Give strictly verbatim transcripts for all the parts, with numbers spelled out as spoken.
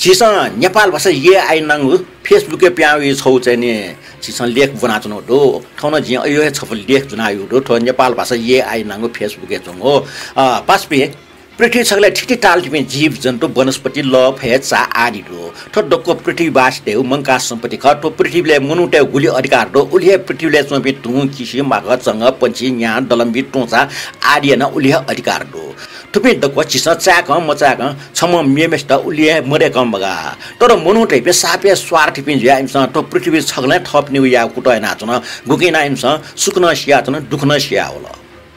झीसं नेपाल भाषा एआई नांगु Facebook-य् पिहां वयाः छगू चाहिँ नि झीसं लेख ब्वनाच्वनागु दु। थौं नं जिं अज्याःगु हे छपु लेख ज्वनागु दु। थ्व नेपाल भाषा एआई नांगु Facebook-य् च्वंगु। अ, पासापिं, पृथ्वी छगलय् थीथी ताल थीपिं जीवजन्तु, वनस्पति, लः, फय्, चाः आदि दु। थ्व दक्व पृथ्वीवासीतय्गु मंकाः सम्पत्ति खः। थ्व पृथ्वीलय् मनूतय्गु गुलि अधिकार दु, उलि हे पृथ्वीलय् च्वंपिं धुँ, किसि, माकः, चंगः, पंक्षी, न्याः, दलंबी, त्वँचा आदिया नं उलि हे अधिकार दु। थुपिं दक्व झीसं चाय्कं मचाय्कं छम्हं मेम्हय्सित उलि हे मदय्कं मगाः। तर मनू धइपिं साप हे स्वार्थीपिं जुयाः इमिसं थ्व पृथ्वी छगलं थःपिनिगु यायेगु कुतः यानाच्वन। गुकिं यानाः इमिसं सुख नं सियाच्वन, दुःख नं सियावल।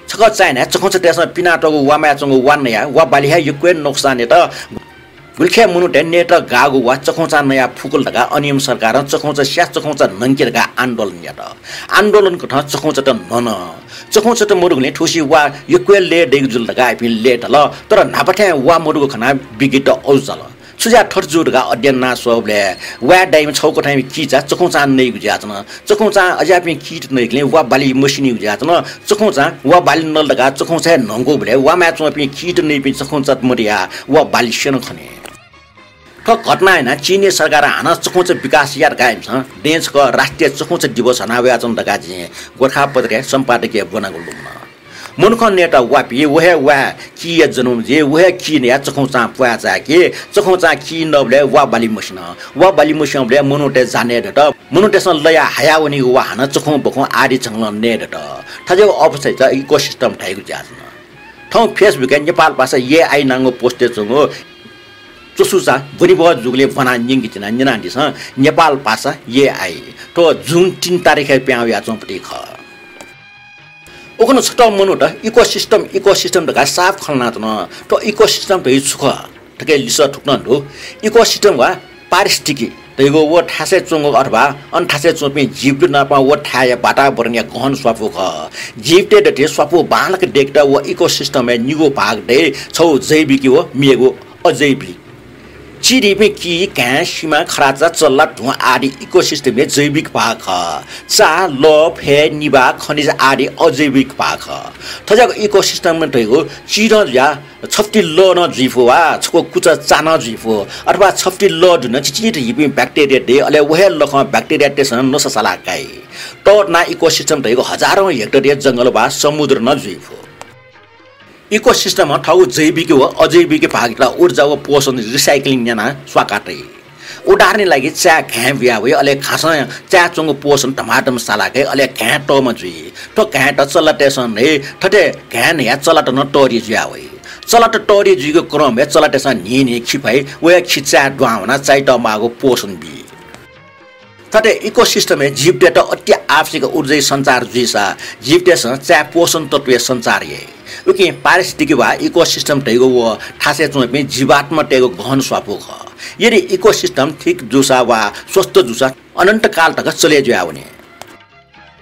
छकः चाय् न्हाय् चखुंचातय्सं पिनातःगु वा माय् च्वंगु वा नयाः वा बाली हे यक्व हे नोक्सान यात। गुलिखय् मनूतय् नयेत गाःगु वा चखुंचां नयाः फुकुल धकाः अनियम सरकारं चखुंचा स्या, चखुंचा न्हंके धकाः आन्दोलन यात। आन्दोलन कथं चखुंचात न्हन। चखुंचात मदुगुलिं थुसी वा यक्व हे लय् दइगु जुल धकाः इपिं लय्ताल। तर न्हापा थें वा मदुगु खनाः बिकित अजू चाल। छु जुयाः थथे जू धकाः अध्ययन याना स्वःबलय् वाय् दाइम्ह छगू कथंया किचा चखुंचां नइगु जुयाच्वन। चखुंचां अज्याःपिं कीट नइगुलिं वा बाली मसिनिगु जुयाच्वन। चखुंचां वा बाली नल धकाः चखुंचा हे न्हंकूबलय् वा माय् च्वंपिं कीट नइपिं चखुंचात मदयाः वा बाली स्यन खनी। थ्व घटना यानाः चीनया सरकारं हानं चखुंचा विकास यात धकाः इमिसं दँय् छकः राष्ट्रिय चखुंचा दिवस हना वयाच्वन धकाः जिं गोरखापत्रिकाया सम्पादकीयय् ब्वनागु लुमन। मनुखं नयेत वा पी, व हे वाय् कीया जन्म जुइ, व हे की नयाः चखुंचां प्वाय् चाय्की, चखुंचां की नःबलय् वा बाली मसिन, वा बाली मस्यूबलय् मनूतय् जा नये दत, मनूतय्सं लयाः हायावनीगु वा हानं चखुं बखुं आदि झंगलं नये दत। थज्याःगु अवस्थायात ecosystem धइगु जुयाच्वन। थौं Facebook-य् नेपाल भाषा एआई नांगु post-य् च्वंगु च्वसुचा ब्वनेबहः जूगुलिं ब्वना न्यंके तिनि, न्यनादिसँ। नेपाल भाषा एआई। थ्व June तीन तारिखय् पिहां वयाच्वंगु पति खः। उखुन्हु छता मनूत ecosystem, ecosystem धकाः साप खँ ल्हानाच्वन। थ्व ecosystem धइगु छु खः धकाः लिसः थुकथं दु। Ecosystem वा पारिस्थितिकी धइगु व थासय् च्वंगु अथवा अन थासय् च्वंपिं जीवतय् नाप व थाय्या वातावरणया गहन स्वापू खः। जीवतय् दथुइ स्वापू बांलाक दय्केत व ecosystem-य् निगू भाग दइ, छगू जैविकी व मेगु अजैविक। चिधीपिं की, घाँय्, सिमा, खराचा, चल्ला, धुँ आदि ecosystem-या जैविक भाग खः। चा, लः, फय्, निभाः, खनिज आदि अजैविक भाग खः। थज्याःगु ecosystem धइगु चिधं जुयाः छप्ति लः नं जुइफु वा छकू कुचा चा नं जुइफु, अथवा छप्ति लः दुने चिचिधीपिं bacteria दइ, अले व हे लखं bacteria-तय्सं नसा साला काइ। तःधंगु ecosystem धइगु हजारौं hectare-या जंगल वा समुद्र नं जुइफु। Ecosystem-ं थःगु जैविक व अजैविक भागयात ऊर्जा व पोषण recycling यानाः स्वाकातइ। उदाहरणया लागि चाय् घाँय् बुया वइ, अले घासं चाय् च्वंगु पोषण धमाधम साला काइ, अले घाँय् तःमा जुइ। थ्व घाँय्त चल्लातय्सं नइ, थथे घाँय् नयाः चल्लात नं तःधि जुया वइ। चल्लात तःधि जुइगु क्रमय् चल्लातय्सं न्हिं न्हिं खि फाइ, व हे खि चाय् दुहां वनाः चाइत माःगु पोषण बी। थथे ecosystem-य् जीवतय्त अति आवश्यक ऊर्जाया सञ्चार जुइसा जीवतय्सं चाय् पोषण तत्वया सञ्चार याइ। उकिं पारिस्थितिकी वा ecosystem धइगु व थासय् च्वंपिं जीवात्मातय्गु गहन स्वापू खः। यदि ecosystem ठीक जूसा वा स्वस्थ जूसा अनन्तकाल तक चले जुया वनी।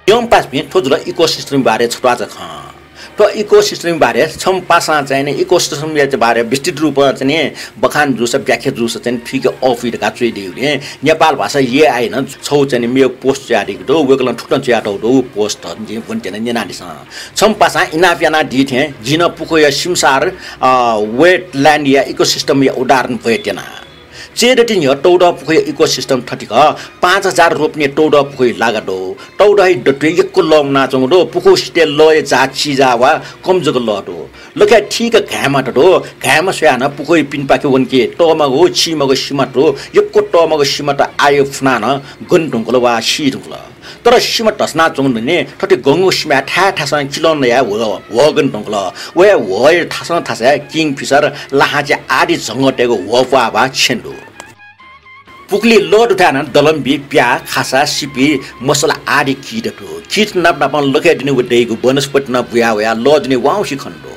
यंपासापिं, थ्व जुल ecosystem बारे छत्वाःचा खँ। थ्व ecosystem बारे छम्ह पासां चाहिँ नि ecosystem या बारे विस्तृत रूपं चाहिँ नि बखान जूसा, व्याख्या जूसा चाहिँ नि थुइके अःपुइ धकाः च्वयादीगुलिं नेपाल भाषा एआई नं छगू चाहिँ नि मेगु post च्वयादीगु दु। वय्कलं थुकथं च्वयातःगु दु, व post जिं ब्वनेत्यना, न्यनादिसँ। छम्ह पासां इनाप यानादी थें जिं नं पुखूया सिमसार, अ, wetland या ecosystem या उदाहरण ब्वयेत्यना। चय्दति न्ह्यः तौदः पुखूया ecosystem थथे खः। पाँच हजार रोपनी तौदः पुखूया लागा दु। तौदःया दथुइ यक्व लः मुनाच्वंगु दु। पुखू सिथय् लःया जाः चिजा वा कम जक लः दु। लखय् ठीक घाँय्मा दु। घाँय्मा स्वयाः नं पुखूया पिनेपाखे वंके तःमागु, चीमागु सिमा दु। यक्व तःमागु सिमा त आः फुनाः नं गने धुंकल वा सी धुंकल। तर सिमा धस्नाच्वंगु दुने थथे गंगु सिमाय् थाय् थासं किलं नयाः ह्व-, ह्वः गने धुंकल। व हे ह्वःया थासं थासय् kingfisher, लहांचे आदि झंगःतय्गु ह्वः प्वाः वा छेँ दु। पुखुलिइ लः दुथाय् नं दलंबी, प्याः, खासा, सिपि, मसला आदि कीट दु। कीट नाप नापं लखय् दुने व दइगु वनस्पति नं बुया वयाः लः दुने वाउँसे खने दु।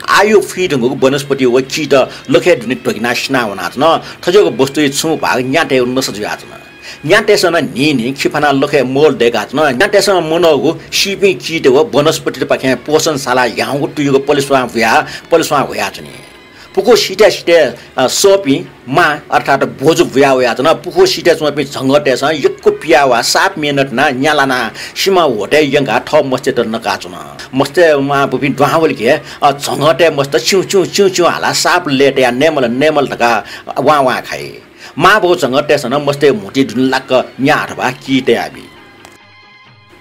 आयु फुइ धुंकूगु वनस्पति व कीट लखय् दुने त्वगिनाः सिना वनाच्वन। थज्याःगु वस्तुया छुं भाग न्यातय्गु नसा जुयाच्वन। न्यातय्सं नं न्हिं न्हिं खि फानाः लखय् मोल दय्काच्वन। न्यातय्सं मनःगु सीपिं कीत व वनस्पतितपाखें पोषण सालाः ह्याउँगु तुयुगु पलेस्वां बुयाः पलेस्वां ह्वयाच्वनी। पुखू सिथय् सिथय्, अ, सःपिं मां अर्थात् बोजु बुया वयाच्वन। पुखू सिथय् च्वंपिं झंगःतय्‌सं यक्व पिया वा साप मेहनत याना न्या लानाः सिमा ह्वःतय् यंकाः थः मस्तय्‌त नकाच्वन। मस्तय् मांबौपिं दुहां वल कि, अ, झंगःतय् मस्त च्युं च्युं च्युं च्युं हालाः साप लय्‌तयाः नयेमल नयेमल धकाः वां वां खाइ। मांबौ झंगःतय्‌सं नं मस्तय् म्हुतुइ दुने लाक्क न्या अथवा की तयाबी।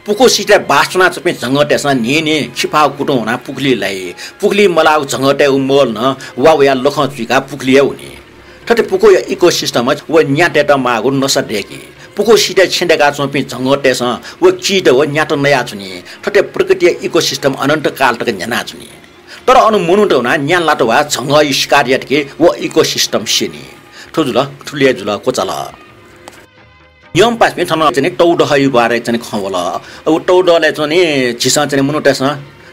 पुखू सिथय् बास च्वनाच्वंपिं झंगःतय्‌सं न्हिं न्हिं खिफाःगु कुतुं वनाः पुखुली लाइ। पुखुली मलाःगु झंगःतय्‌गु मोल नं वा वयाः लखं चुइकाः पुखुली हे वनी। थथे पुखूया ecosystem व न्यातय्‌त माःगु नसा दय्‌की। पुखू सिथय् छेँ दय्‌काच्वंपिं झंगःतय्‌सं व कीत व न्यात नयाच्वनी। थथे प्रकृतिया ecosystem अनन्तकाल तक न्ह्यानाच्वनी। तर अन मनूत वनाः न्या लात वा झंगःया शिकार यात कि व ecosystem स्यनी। थ्व जुल, थुलि हे जुल, क्वचाल। न्यंपासापिं थन चाहिँ नि तौदहया बारे चाहिँ नि खँ वल। अब तौदहलय् चाहिँ नि झीसं चाहिँ नि मनूतय्‌सं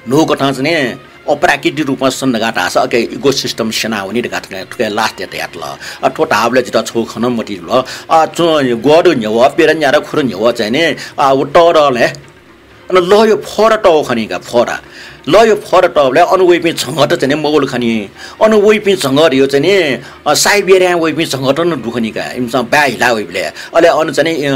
न्हूकथं चाहिँ नि अप्राकृतिक रूपमा सन धकाः धाःसा अके ecosystem स्यनावनी धकाः थुके, थुके last य् तयातल। अ, थ्व धाःबलय् जितः छगू खँ नं मतिइ जुल। अ, च्वं ग्वदु न्ह्यवः, पेर न्यादँ खुदु न्ह्यवः चाहिँ नि, अ, व तौदहलय् अन लःया फरा तः खनी का, फरा। लःया फरा तःबलय् अन वइपिं झंगःत चाहिँ नि मवल खनी। अन वइपिं झंगःत यो चाहिँ नि, अ, साइबेरियां वइपिं झंगःत नं दु खनी का। इमिसं बाय् हिला वइबलय्। अले अन चाहिँ नि, अ,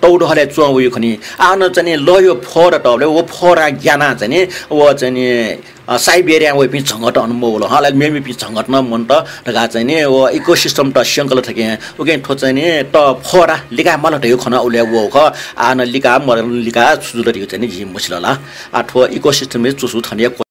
तौदहलय् च्वं वइ खनी। आ, अन चाहिँ नि लःया फरा तःबलय् व फरां ग्यानाः चाहिँ नि, व चाहिँ नि, अ, साइबेरियां वइपिं झंगःत अन मवल। हँ, अले मेमेपिं झंगःत नं मन्त धकाः चाहिँ नि व ecosystem त स्यंकल थकें। उकिं थ्व चाहिँ नि त फरा लिकाः माल धइगु खँ नं उलय् वःगु खः। आ, अन लिकाः मल, लिकाः छु जुल धइगु चाहिँ नि जिं मसिल ला। आ, थ्व ecosystem च्वसु थन हे